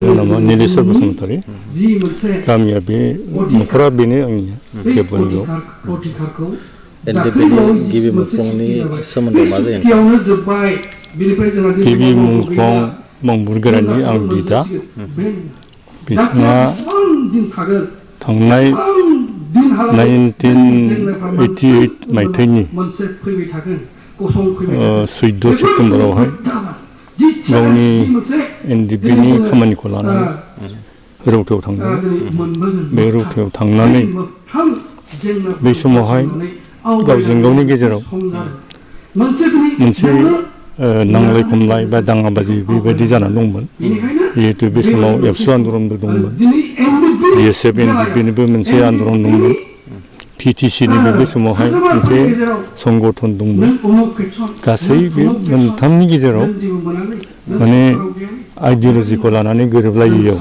nama Nilisar Basumatari kami abi nukra bini angnya kebunyo NDFB gibi mukhlongni somondo ma जायो gibi mukhlong mangburgarani ang bida bitna थांनाय 1988 मायथाइनि 14 सेप्तेम्बरावहाय गावनि NDFBनि खामानिखौ लानानै रौतायाव थांदों बे रौतायाव थांनानै बै समावहाय गावजों गावनि गेजेराव मोनसे नांलाय खमलाय बा दाङाबाजि बेबायदि जानानै दंमोन जिहेतु बे समाव एबसु आन्दलनबो दंमोन NDFB NDFBनिबो मोनसे आन्दलन दंमोन PTCनिबो बे समावहाय मोनसे संगठन दंमोन गासै बे मोनथामनि गेजेराव माने आइडिय'लजिखौ लानानै गोरोबलायियाव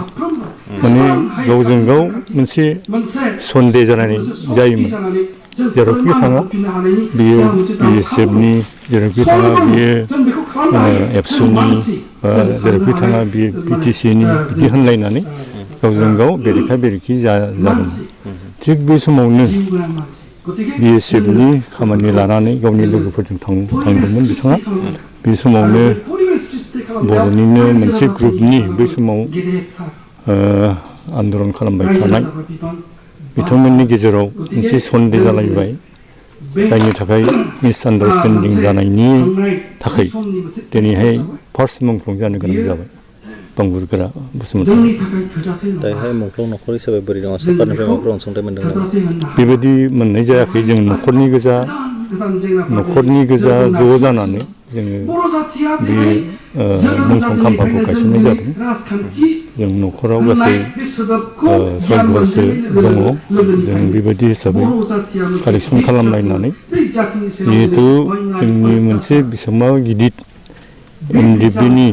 माने गावजों गाव मोनसे सन्देह जानाय जायोमोन जेरावखि थाङा बियो BSFनि जेरावखि थाङा बियो एबसुनि बा जेरावखि थाङा बियो PTCनि बिदि होनलायनानै गावजों गाव बेरेखा बेरेखि जादोंमोन थिग बे समावनो BSFनि खामानि लानानै गावनि लोगोफोरजों थांदोंमोन बिथाङा बे समावनो बर'निनो मोनसे ग्रुपनि बै समाव आन्दलन खालामबाय थानाय बिथांमोननि गेजेराव मोनसे सन्देह जालायबाय जायनि थाखाय मिसआन्डारस्टेन्डिं जानायनि थाखाय दिनैहाय फार्स्ट मुंख्लं जानो गोनां जाबाय बांबुरगोरा बसुमतारी दाहाय मुंख्लं न'खर हिसाबै बोरै दङ सरकारनिफ्राय माबाफोर अनसुंथाइ मोनदों बेबायदि मोननाय जायाखै जों न'खरनि गोजा ज' जानानै जोङो बे मुंख्लं खाम्फाखौ गायसननाय जादों जों न'खराव गासै 6 घरसो दङ जों बेबायदि हिसाबै कालेक्सन खालामलायनानै जिहेतु जोंनि मोनसे बिसम्मा गिदिर NDFBनि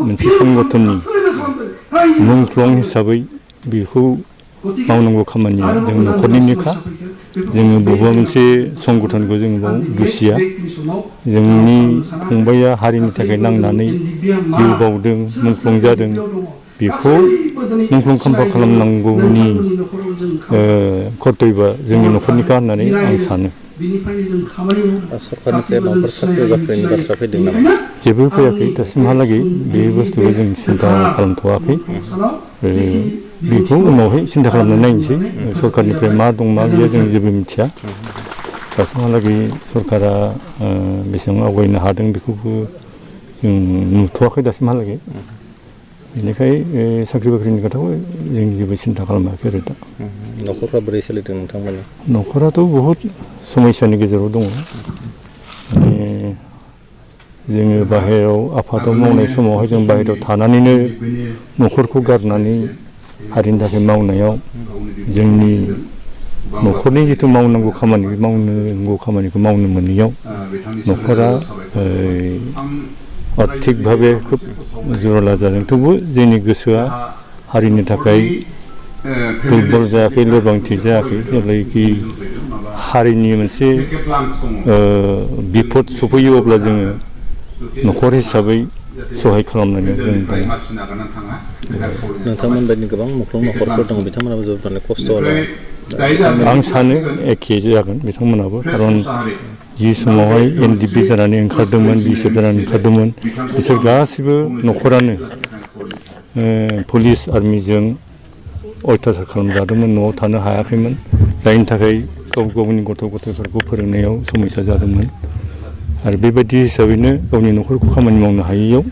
मोनसे संगठननि मुंख्लं हिसाबै बेखौ मावनांगौ खामानिया जों न'खरनिनोखा जोङो बबेबा मोनसे संगठनखौ जों बाव दुसिया जोंनि फंबाया हारिनि थाखाय नांनानै जिउ बावदों मुंख्लं जादों बेखौ मुंख्लं खाम्फा खालामनांगौनि कर्तब्यआ जोंनि न'खरनिखा होननानै आं सानो सरकारनिफ्राय माबाफोर साख्रि बाख्रिनि बाथ्रा फैदों नामा जेबो फैयाखै दासिमहालागै बे बुस्थुखौ जों सिन्था खालामथ'वाखै बेखौ उनावहाय सिन्था खालामनानै नायनोसै सरकारनिफ्राय मा दं मा गैया जों जेबो मिथिया दासिमहालागै सरकारा बेसेबां आवगायनो हादों बेखौबो जों नुथ'वाखै दासिमहालागै बेनिखायनो साख्रि बाख्रिनि खोथाखौ जों जेबो सिन्था खालामाखै आरो दा न'खरफ्रा बोरै सोलिदों नोंथांमोना न'खराथ' बहुद समस्यानि गेजेराव दङ माने जोङो बाहेरायाव आफादाव मावनाय समावहाय जों बाहेरायाव थानानैनो न'खरखौ गारनानै हारिनि थाखाय मावनायाव जोंनि न'खरनि जिथु मावनांगौ खामानिखौ मावनो मोनैयाव न'खरा आर्थिक भाबे खोब जरला जादों थेवबो जोंनि गोसोआ हारिनि थाखाय दुर्बल जायाखै लोरबांथि जायाखै जेब्लायखि हारिनि मोनसे बिपद सफैयो अब्ला जोङो न'खर हिसाबै सहाय खालामनानै जों दं नोंथांमोन बायदि गोबां मुंख्लं न'खरफोर दङ बिथांमोनाबो जोबोद माने खस्थ' आं सानो एखे जागोन बिथांमोनाबो खारन जि समावहाय NDFB जानानै ओंखारदोंमोन BSF जानानै ओंखारदोंमोन बिसोर गासिबो न'खरानो पुलिस आर्मिजों अयथासार खालामजादोंमोन न'आव थानो हायाखैमोन जायनि थाखाय गावनि गथ' गथायफोरखौ फोरोंनायाव समस्या जादोंमोन आरो बेबायदि हिसाबैनो गावनि न'खरखौ खामानि मावनो हायैयाव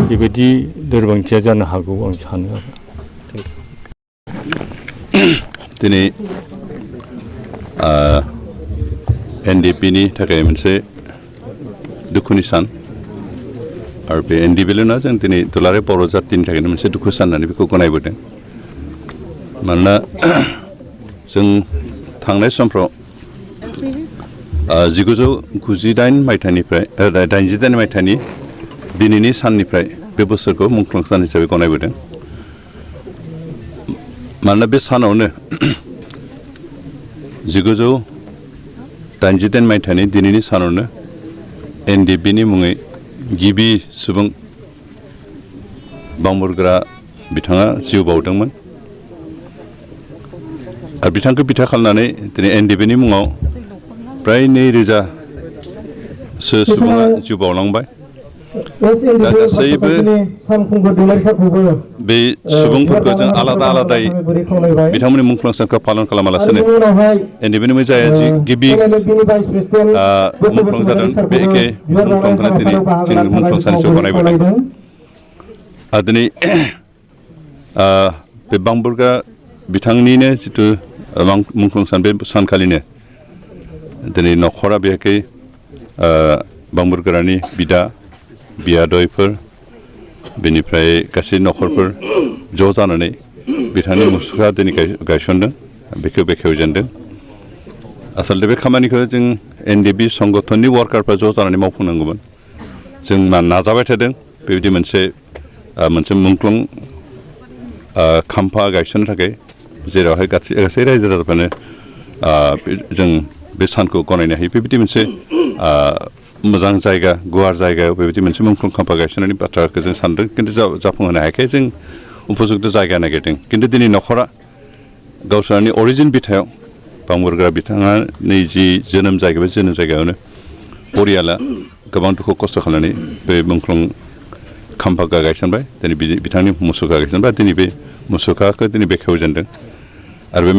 बेबायदि लोरबांथिया जानो हागौ आं सानो आरो दिनै NDFBनि थाखाय मोनसे दुखुनि सान आरो बे NDFBल' नङा जों दिनै दुलाराय बर' जातिनि थाखायनो मोनसे दुखु सान होननानै बेखौ गनायबोदों मानोना जों थांनाय समफ्राव 1998 मायथाइनिफ्राय 88 मायथाइनि दिनैनि साननिफ्राय बे बोसोरखौ मुंख्लं सान हिसाबै गनायबोदों मानोना बे सानावनो 1988 मायथाइनि दिनैनि सानावनो NDFBनि मुङै गिबि सुबुं बांबुरग्रा बिथाङा जिउ बाउदोंमोन आरो बिथांखौ बिथा खालामनानै दिनै एनडिएफबिनि मुङाव प्राय 2000सो सुबुङा जिउ बाउलांबाय दा गासैबो बे सुबुंफोरखौ जों आलादा आलादायै बिथांमोननि मुंख्लं सानखौ पालन खालामालासिनो एनडिएफबिनि जाया जि गिबि मुंख्लं जादों बे एखे मुंख्लंखौनो दिनै जों मुंख्लं सान हिसाबै गनायबोदों आरो दिनै बे बांबुरगा बिथांनिनो जिथु मुंख्लं सान बे सानखालिनो दिनै न'खरा बेहाय बांबुरगारानि बिदा बियादैफोर बेनिफ्राय गासै न'खरफोर ज' जानानै बिथांनि मुसुखा दिनै गायसनदों बेखौ बेखेवजेनदों आसलथे बे खामानिखौ जों एनडिएफबि संगठननि वार्कारफ्रा ज' जानानै मावफुंनांगौमोन जों नाजाबाय थादों बेबायदि मोनसे मुंख्लं खाम्फा गायसननो थाखाय जेरावहाय गासै रायजो राजाफ्रानो जों बे सानखौ गनायनो हायो बेबायदि मोनसे मोजां जायगा गुवार जायगायाव बेबायदि मोनसे मुंख्लं खाम्फा गायसननायनि बाथ्राखौ जों सानदों खिन्थु जाफुंहोनो हायाखै जों उपजुक्त जायगा नागिरदों खिन्थु दिनै न'खरा गावसोरनि अरिजिन बिथायाव बांबुरगा बिथाङा नै जि जोनोम जायगा बे जोनोम जायगायावनो परियाला गोबां दुखु खस्थ' खालामनानै बे मुंख्लं खाम्फाखौ गायसनबाय दिनै बिथांनि मुसुखा गायसनबाय दिनै बे मुसुखाखौ दिनै बेखेवजेनदों आरो बे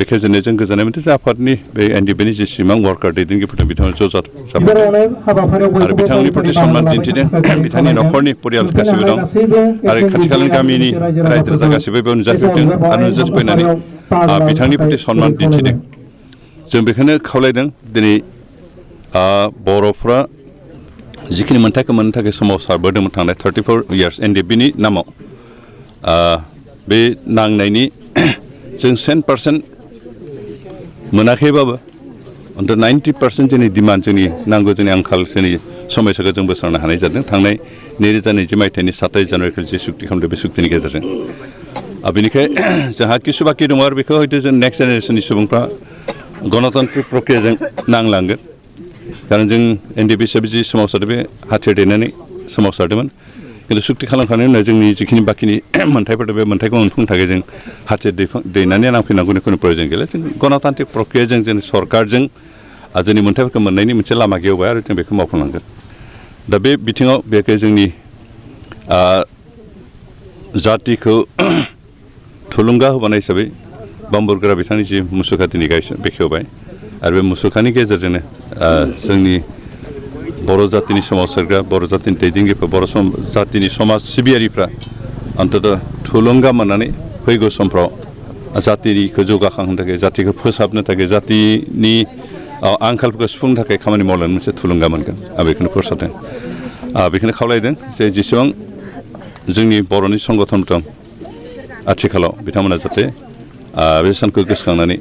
बेखेवजेननायजों गोजोननाय मोनदों जे आफादनि बे एनडिएफबिनि जेसेबां वार्कार दैदेनगिरिफोर बिथांमोन ज' जाफादों आरो बिथांनि प्रति सन्मान दिन्थिदों बिथांनि न'खरनि परियाल गासैबो दं आरो खाथि खालानि गामिनि रायजो राजा गासैबो बेयाव नुजाफैदों आरो नुजाफैनानै बिथांनि प्रति सन्मान दिन्थिदों जों बेखौनो खावलायदों दिनै बर'फ्रा जिखिनि मोन्थायखौ मोननो थाखाय सोमावसारबोदोंमोन थांनाय 34 इयार्स एनडिएफबिनि नामाव बे नांनायनि जों 10% मोनाखैबाबो अन्त 90% जोंनि डिमान्ड जोंनि नांगौ जोंनि आंखाल जोंनि समयसाखौ जों बोस्रांनो हानाय जादों थांनाय 2020 मायथाइनि 27 जानुवारिखालि जे सुक्ति खालामदों बे सुक्तिनि गेजेरजों बेनिखायनो जोंहा किसु बाखि दङ आरो बेखौ हयथ' जों नेक्स्ट जेनेरेसननि सुबुंफ्रा गणतान्त्रिक प्रक्रियाजों नांलांगोन खारन जों एनडिएफबि हिसाबै जि सोमावसारदों बे हाथियार दैनानै सोमावसारदोंमोन खिन्थु सुक्ति खालामखांनायनि उनाव जोंनि जिखिनि बाखिनि मोन्थायफोर दं बे मोन्थायखौ मोनफुंनो थाखाय जों हाथियार दैनानै नांफैनांगौनि खुनु प्रयजन गैला जों गणतान्त्रिक प्रक्रियाजों जों सरकारजों जोंनि मोन्थायफोरखौ मोननायनि मोनसे लामा गेवबाय आरो जों बेखौ मावफुंलांगोन दा बे बिथिङाव बेखौ जोंनि जातिखौ थुलुंगा होबानाय हिसाबै बांबुरगा बिथांनि जि मुसुखा दिनै बेखेवबाय आरो बे मुसुखानि गेजेरजोंनो जोंनि बर' जातिनि सोमावसारग्रा बर' जातिनि दैदेनगिरिफोर बर' जातिनि समाज सिबियारिफ्रा अन्तत थुलुंगा मोननानै फैगौ समफ्राव जातिखौ जौगाखांहोनो थाखाय जातिखौ फोसाबनो थाखाय जातिनि आंखालफोरखौ सुफुंनो थाखाय खामानि मावलांनो मोनसे थुलुंगा मोनगोन आं बेखौनो फोसावदों बेखौनो खावलायदों जे जेसेबां जोंनि बर'नि संगठन दं आथिखालाव बिथांमोना जाहाथे बे सानखौ गोसोखांनानै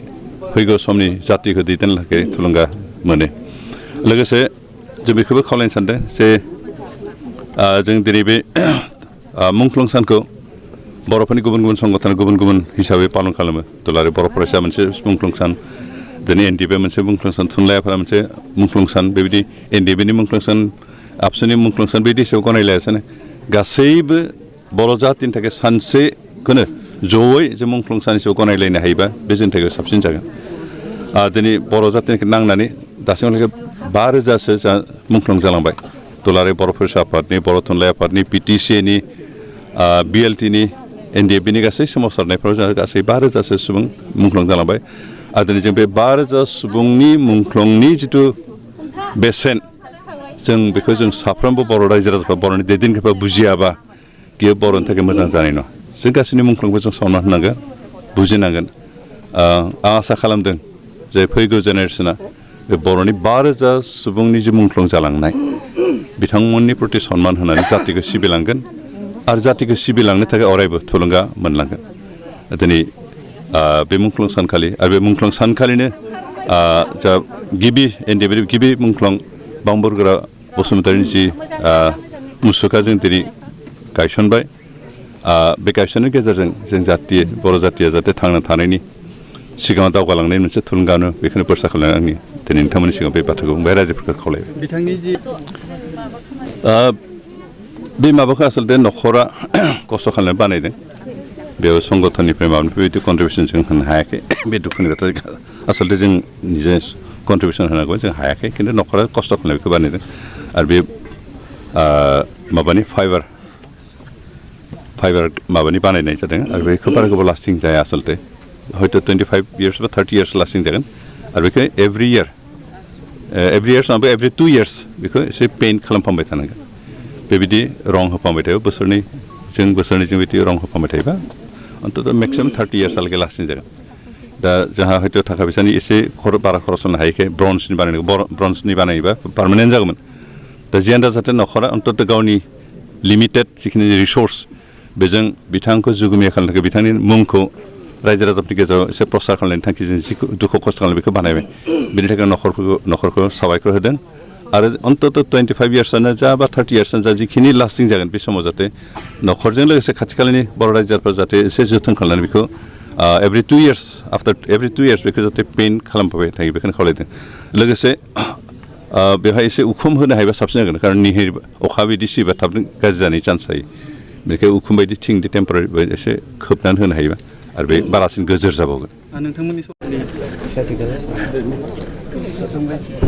फैगौ समनि जातिखौ दैदेननो थाखाय थुलुंगा मोनो लोगोसे जों बेखौबो खावलायनो सानदों जे जों दिनै बे मुंख्लं सानखौ बर'फोरनि गुबुन गुबुन संगठन गुबुन गुबुन हिसाबै पालन खालामो दुलाराय बर' फरायसा मोनसे मुंख्लं सान दिनै एनडिएफबि मोनसे मुंख्लं सान थुनलाइ आफादा मोनसे मुंख्लं सान बेबायदि एनडिएफबिनि मुंख्लं सान आबसुनि मुंख्लं सान बिदि हिसाबै गनायलायासैनो गासैबो बर' जातिनि थाखाय सानसेखौनो जयै जे मुंख्लं सान हिसाबै गनायलायनो हायोबा बे जोंनि थाखाय साबसिन जागोन दिनै बर' जातिनिखौ नांनानै दासिमहालागै 5000सो जा मुंख्लं जालांबाय दुलाराय बर' फरायसा आफादनि बर' थुनलाइ आफादनि पिटिसिनि बिएलटिनि एनडिएफबिनि गासै सोमावसारनायफ्राव जोंहा गासै 5000सो सुबुं मुंख्लं जालांबाय आरो दिनै जों बे 5000 सुबुंनि मुंख्लंनि जिथु बेसेन जों बेखौ जों साफ्रोमबो बर' रायजो राजाफ्रा बर'नि दैदेनगिरिफ्रा बुजियाबा बेयो बर'नि थाखाय मोजां जानाय नङा जों गासैनि मुंख्लंखौ जों सनमान होनांगोन बुजिनांगोन आं आसा खालामदों जे फैगौ जेनेरेसना बे बर'नि 5000 सुबुंनि जे मुंख्लं जालांनाय बिथांमोननि प्रति सनमान होनानै जातिखौ सिबिलांगोन आरो जातिखौ सिबिलांनो थाखाय अरायबो थुलुंगा मोनलांगोन दिनै बे मुंख्लं सानखालि आरो बे मुंख्लं सानखालिनो जा गिबि एनडिएफबि गिबि मुंख्लं बांबुरगा बसुमतारिनि जि मुसुखा जों दिनै गायसनबाय बे गायसननायनि गेजेरजों जों जाति बर' जातिया जाहाथे थांना थानायनि सिगाङाव दावगालांनायनि मोनसे थुलुंगानो बेखौनो बोरसा खालामनानै आंनि दिनै नोंथांमोननि सिगाङाव बे बाथ्राखौ बुंबाय रायजोफोरखौ खावलायबाय बिथांनि जि बे माबाखौ आसलथे न'खरा खस्थ' खालामनानै बानायदों बेयाव संगठननिफ्राय माबानिफ्राय बिदि कन्ट्रिबिउसन जों होनो हायाखै बे दुखुनि बाथ्रा आसलथे जों निजे कन्ट्रिबिउसन होनांगौ जों हायाखै खिन्थु न'खरा खस्थ' खालामनाय बेखौ बानायदों आरो बे माबानि फाइबार माबानि बानायनाय जादों आरो बेखौ बारा गोबाव लास्टिं जाया आसलथे हयथ' 25 years बा 30 years लास्टिं जागोन आरो बेखौ एभ्रि इयार नङाबा एभ्रि 2 years बेखौ एसे पेइन्ट खालामफामबाय थानांगोन बेबायदि रं होफामबाय थायो बोसोरनैजों बिदि रं होफामबाय थायोबा अन्तत मेक्सिमाम 30 years हालागै लास्टिं जागोन दा जोंहा हयथ' थाखा फैसानि एसे बारा खरस होनो हायैखाय ब्रन्जनि बानायोबा पार्मानेन्ट जागौमोन दा जियानो जाहाथे न'खरा अन्तत गावनि लिमिटेड जिखिनि रिसर्स बेजों बिथांखौ जुगुमिया खालामनो थाखाय बिथांनि मुंखौ रायजो राजाफोरनि गेजेराव एसे प्रसार खालामनायनि थांखिजों जिखौ दुखु खस्थ' खालामनाय बेखौ बानायबाय बेनि थाखाय न'खरखौ साबायखर होदों आरो अन्तत 25 yearsआनो जा बा 30 yearsआनो जा जिखिनि लास्टिं जागोन बे समाव जाहाथे न'खरजों लोगोसे खाथि खालानि बर' रायजोफोरा जाहाथे एसे जोथोन खालामनानै बेखौ एभ्रि 2 years बेखौ जाहाथे पेइन्ट खालामफाबाय थायो बेखौनो खावलायदों लोगोसे बेवहाय एसे उखुम होनो हायोबा साबसिन जागोन खारन निहिर अखा बिदि सिबा थाबनो गाज्रि जानायनि चान्स थायो बेनिखायनो उखुम बायदि थिंदि टेम्परारि एसे खोबनानै होनो हायोबा आरो बे बारासिन गोजोर जाबावगोन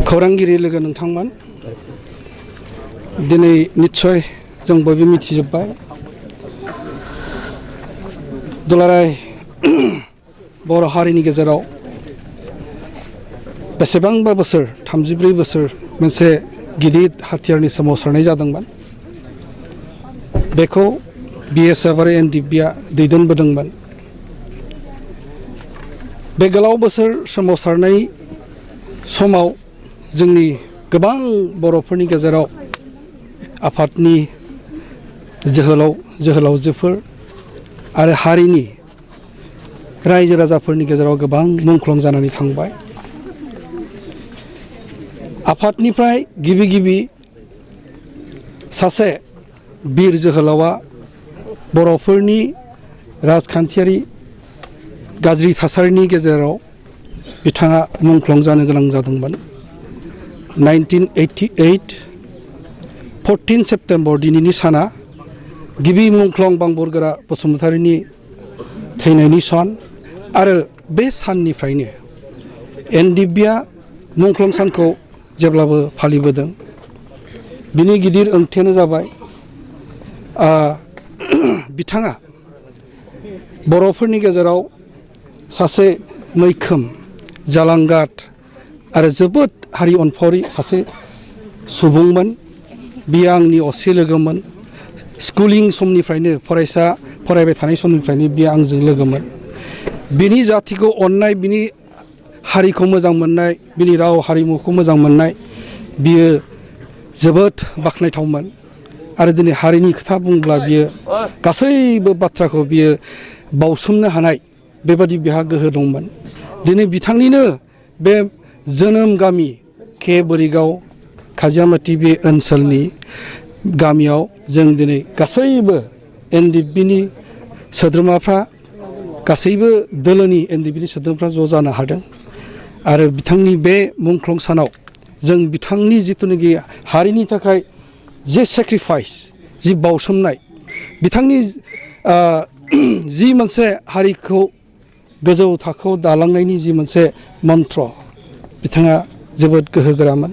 खौरांगिरि लोगो नोंथांमोन दिनै निस्सय जों बयबो मिथिजोब्बाय दुलाराय बर' हारिनि गेजेराव बेसेबांबा बोसोर 34 बोसोर मोनसे गिदिर हाथियारनि सोमावसारनाय जादोंमोन बेखौ BSF आरो NDFBआ दैदेनबोदोंमोन बे गोलाव बोसोर सोमावसारनाय समाव जोंनि गोबां बर'फोरनि गेजेराव आफादनि जोहोलावजोफोर आरो हारिनि रायजो राजाफोरनि गेजेराव गोबां मुंख्लं जानानै थांबाय आफादनिफ्राय गिबि सासे बिर जोहोलावा बर'फोरनि राजखान्थियारि गाज्रि थासारिनि गेजेराव बिथाङा मुंख्लं जानो गोनां जादोंमोन 1988 14 सेप्तेम्बर दिनैनि साना गिबि मुंख्लं बांबरगोरा बसुमतारीनि थैनायनि सान आरो बे साननिफ्रायनो NDFBआ मुंख्लं सानखौ जेब्लाबो फालिबोदों बिनि गिदिर ओंथियानो जाबाय बिथाङा बर'फोरनि गेजेराव सासे मैखोम जालांगाद आरो जोबोद हारि अनफावरि सासे सुबुंमोन बियो आंनि असे लोगोमोन स्कुलिं समनिफ्रायनो फरायबाय थानाय समनिफ्रायनो बियो आंजों लोगोमोन बिनि जाथिखौ अननाय बिनि हारिखौ मोजां मोननाय बिनि राव हारिमुखौ मोजां मोननाय बियो जोबोद बाख्नायथावमोन आरो दिनै हारिनि खोथा बुंब्ला बियो गासैबो बाथ्राखौ बियो बावसोमनो हानाय बेबादि बिहा गोहो दंमोन दिनै बिथांनिनो बे जोनोम गामि के बोरिगाव खाजियामाटि बे ओनसोलनि गामियाव जों दिनै गासैबो NDFBनि सोद्रोमाफ्रा गासैबो दोलोनि NDFBनि सोद्रोमाफ्रा ज' जानो हादों आरो बिथांनि बे मुंख्लं सानाव जों बिथांनि जिथुनाखि हारिनि थाखाय जे सेक्रिफाइस जि बावसोमनाय बिथांनि जि मोनसे हारिखौ गोजौ थाखोआव दालांनायनि जि मोनसे मन्त्र बिथाङा जोबोद गोहोगोरामोन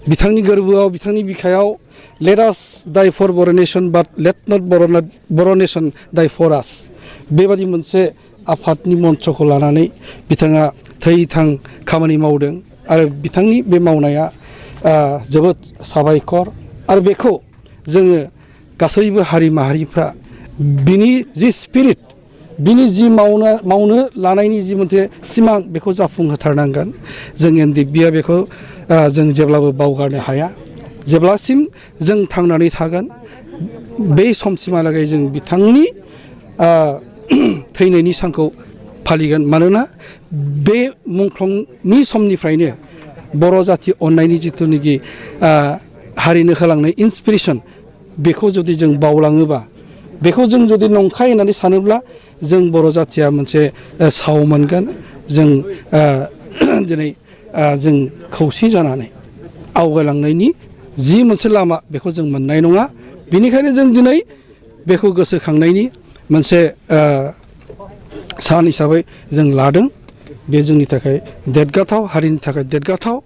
बिथांनि गोरबोआव बिथांनि बिखायाव let us die for Bodo' nation but let not Bodo' nation die for us बेबादि मोनसे आफादनि मन्त्रखौ लानानै बिथाङा थै-थां खामानि मावदों आरो बिथांनि बे मावनाया जोबोद साबायखर आरो बेखौ जोङो गासैबो हारि माहारिफ्रा बिनि जि स्पिरिट बिनि जि मावनो लानायनि जि मोनसे सिमां बेखौ जाफुंहोथारनांगोन जों NDFBआ बेखौ जों जेब्लाबो बावगारनो हाया जेब्लासिम जों थांनानै थागोन बे समसिमहालागै जों बिथांनि थैनायनि सानखौ फालिगोन मानोना बे मुंख्लंनि समनिफ्रायनो बर' जाथि अननायनि जिथुनाखि हारिनो होलांनाय इन्सपिरेसन बेखौ जुदि जों बावलाङोबा बेखौ जों जुदि नंखाय होननानै सानोब्ला जों बर' जाथिया मोनसे साव मोनगोन जों दिनै जों खौसे जानानै आवगायलांनायनि जि मोनसे लामा बेखौ जों मोननाय नङा बेनिखायनो जों दिनै बेखौ गोसोखांनायनि मोनसे सान हिसाबै जों लादों बे जोंनि थाखाय देरगाथाव हारिनि थाखाय देरगाथाव